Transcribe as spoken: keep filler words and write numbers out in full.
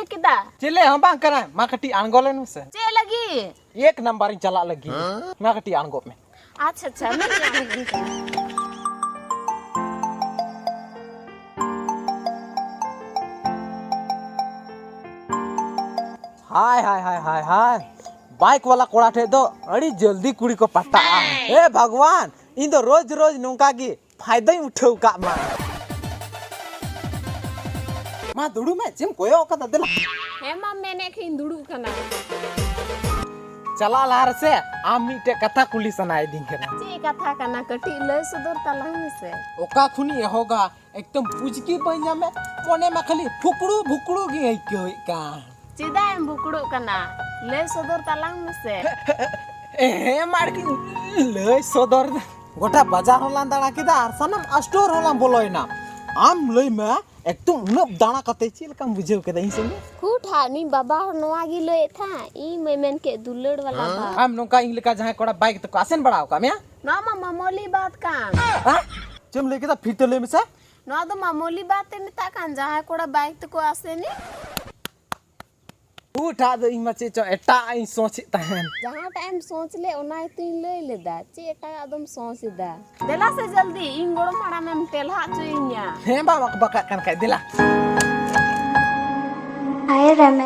ᱠᱮᱫᱟ? ᱪᱮᱞᱮ ᱦᱚᱸ ᱵᱟᱝ ᱠᱟᱱᱟ, ᱢᱟ ᱠᱟᱹᱴᱤᱡ ᱟᱬᱜᱚ ᱞᱮᱱ ᱢᱮᱥᱮ᱾ ᱪᱮᱫ ᱞᱟᱹᱜᱤᱫ? ᱮᱠ ᱱᱟᱢᱵᱟᱨ ᱤᱧ ᱪᱟᱞᱟᱜ ᱞᱟᱹᱜᱤᱫ᱾ ᱢᱟ ᱠᱟᱹᱴᱤᱡ ᱟᱬᱜᱚᱜ ᱢᱮ᱾ ᱟᱪᱪᱷᱟ, ᱟᱪᱪᱷᱟ, ᱢᱮᱱᱮᱫ ᱟᱹᱧ᱾ ᱦᱟᱭ, ᱦᱟᱭ, ᱦᱟᱭ, ᱦᱟᱭ, ᱦᱟᱭ᱾ ᱵᱟᱭᱤᱠ ᱣᱟᱞᱟ ᱠᱚᱲᱟ ᱴᱷᱮᱡ ᱫᱚ ᱟᱹᱰᱤ ᱡᱚᱞᱫᱤ ᱠᱩᱲᱤ ᱠᱚ ᱯᱟᱴᱟᱜᱼᱟ᱾ ᱦᱮ ᱵᱷᱟᱜᱽᱣᱟᱱ, ᱤᱧ ᱫᱚ ᱨᱳᱡᱽ ᱨᱳᱡᱽ ᱱᱚᱝᱠᱟ ᱜᱮ ᱯᱷᱟᱭᱫᱟᱧ ᱩᱴᱷᱟᱹᱣ ᱠᱟᱜ ᱢᱟ᱾ ᱢᱟ ᱫᱩᱲᱩᱵ ᱢᱮ, ᱪᱮᱫ ᱮᱢ ᱠᱚᱭᱚᱜ ᱠᱟᱫᱟ? ᱫᱮᱞᱟ᱾ ᱦᱮᱸ ᱢᱟ, ᱢᱮᱱᱮᱫ ᱠᱷᱟᱱ ᱤᱧ ᱫᱩᱲᱩᱵ ᱠᱟᱱᱟ᱾ ᱪᱟᱞᱟᱜ ᱞᱟᱦᱟ ᱨᱮᱥᱮ ᱟᱢ ᱢᱤᱫᱴᱮᱡ ᱠᱟᱛᱷᱟ ᱠᱩᱞᱤ ᱥᱟᱱᱟᱭᱤᱫᱤᱧ ᱠᱟᱱᱟ᱾ ᱪᱮᱫ ᱠᱟᱛᱷᱟ ᱠᱟᱱᱟ? ᱠᱟᱹᱴᱤᱡ ᱞᱟᱹᱭ ᱥᱚᱫᱚᱨ ᱛᱟᱞᱟᱝ ᱢᱮᱥᱮ᱾ ᱚᱠᱟ ᱠᱷᱚᱱᱤᱧ ᱮᱦᱚᱵᱟ? ᱮᱠᱫᱚᱢ ᱵᱩᱡᱽ ᱜᱮ ᱵᱟᱹᱧ ᱧᱟᱢᱮᱫ, ᱢᱚᱱᱮ ᱢᱟ ᱠᱷᱟᱹᱞᱤ ᱵᱷᱩᱠᱲᱩ ᱵᱷᱩᱠᱲᱩ ᱜᱤᱧ ᱟᱹᱭᱠᱟᱹᱣᱮᱫ ᱠᱟᱱ᱾ ᱪᱮᱫᱟᱜ ᱮᱢ ᱵᱷᱩᱠᱲᱩᱜ ᱠᱟᱱᱟ? ᱞᱟᱹᱭ ᱥᱚᱫᱚᱨ ᱛᱟᱞᱟᱝ ᱢᱮᱥᱮ᱾ ᱦᱮᱸ ᱢᱟᱲᱠᱤ, ᱞᱟᱹᱭ ᱥᱚᱫᱚᱨ ᱫᱟ᱾ ᱜᱚᱴᱟ ᱵᱟᱡᱟᱨ ᱦᱚᱸᱞᱟᱝ ᱫᱟᱬᱟ ᱠᱮᱫᱟ ᱟᱨ ᱥᱟᱱᱟᱢ ᱥᱴᱳᱨ ᱦᱚᱸᱞᱟᱝ ᱵᱚᱞᱚᱭᱮᱱᱟ᱾ ᱟᱢ ᱞᱟᱹᱭ ᱢᱮ, ᱮᱠᱫᱚᱢ ᱩᱱᱟᱹᱜ ᱫᱟᱬᱟ ᱠᱟᱛᱮ ᱪᱮᱫ ᱞᱮᱠᱟᱢ ᱵᱩᱡᱷᱟᱹᱣ ᱠᱮᱫᱟ ᱤᱧ ᱥᱚᱸᱜᱮ? ᱠᱷᱩᱴ ᱦᱟᱜ, ᱱᱩᱭ ᱵᱟᱵᱟ ᱦᱚᱲ ᱱᱚᱣᱟ ᱜᱮ ᱞᱟᱹᱭᱮᱫ ᱛᱟᱦᱮᱸᱫ, ᱤᱧ ᱢᱟᱹᱭ ᱢᱮᱱ ᱠᱮᱫ ᱫᱩᱞᱟᱹᱲ ᱵᱟᱞᱟ ᱵᱟᱯ᱾ ᱟᱢ ᱱᱚᱝᱠᱟ ᱤᱧ ᱞᱮᱠᱟ ᱡᱟᱦᱟᱸᱭ ᱠᱚᱲᱟ ᱵᱟᱭᱤᱠ ᱛᱮᱠᱚ ᱟᱥᱮᱱ ᱵᱟᱲᱟ ᱟᱠᱟᱫ ᱢᱮᱭᱟ? ᱱᱚᱣᱟ ᱢᱟ ᱢᱟᱢᱚᱞᱤ ᱵᱟᱛ ᱠᱟᱱ᱾ ᱦᱮᱸ? ᱪᱮᱫ ᱮᱢ ᱞᱟᱹᱭ ᱠᱮᱫᱟ? ᱯᱷᱤᱨ ᱛᱮ ᱞᱟᱹᱭ ᱢᱮᱥᱮ᱾ ᱱᱚᱣᱟ ᱫᱚ ᱢᱟᱢᱚᱞᱤ ᱵᱟᱛ ᱮ ᱢᱮᱛᱟᱜ ᱠᱟᱱ, ᱡᱟᱦᱟᱸᱭ ᱠᱚᱲᱟ ᱵᱟᱭᱤᱠ ᱛᱮᱠᱚ ᱟᱥᱮᱱᱤᱡ᱾ ᱩᱴᱷᱟᱜ ᱫᱚ ᱤᱧ ᱢᱟ ᱪᱮᱫ ᱪᱚ ᱮᱴᱟᱜ ᱤᱧ ᱥᱚᱪᱮᱫ ᱛᱟᱦᱮᱱ᱾ ᱡᱟᱦᱟᱸᱴᱟᱜ ᱮᱢ ᱥᱚᱪ ᱞᱮᱫ, ᱚᱱᱟ ᱜᱮᱛᱚᱧ ᱞᱟᱹᱭ ᱞᱮᱫᱟ᱾ ᱪᱮᱫ ᱮᱴᱟᱜ ᱟᱫᱚᱢ ᱥᱚᱪ ᱮᱫᱟ? ᱫᱮᱞᱟ ᱥᱮ ᱡᱚᱞᱫᱤ, ᱤᱧ ᱜᱚᱲᱚᱢ ᱦᱟᱲᱟᱢᱮᱢ ᱴᱮᱞᱦᱟ ᱦᱚᱪᱚᱭᱤᱧᱟ᱾ ᱦᱮᱸ ᱵᱟ, ᱵᱟᱠ ᱵᱟᱠᱟᱜ ᱠᱟᱱ ᱠᱷᱟᱡ ᱫᱮᱞᱟ᱾ ᱟᱭ ᱨᱮᱢᱮ᱾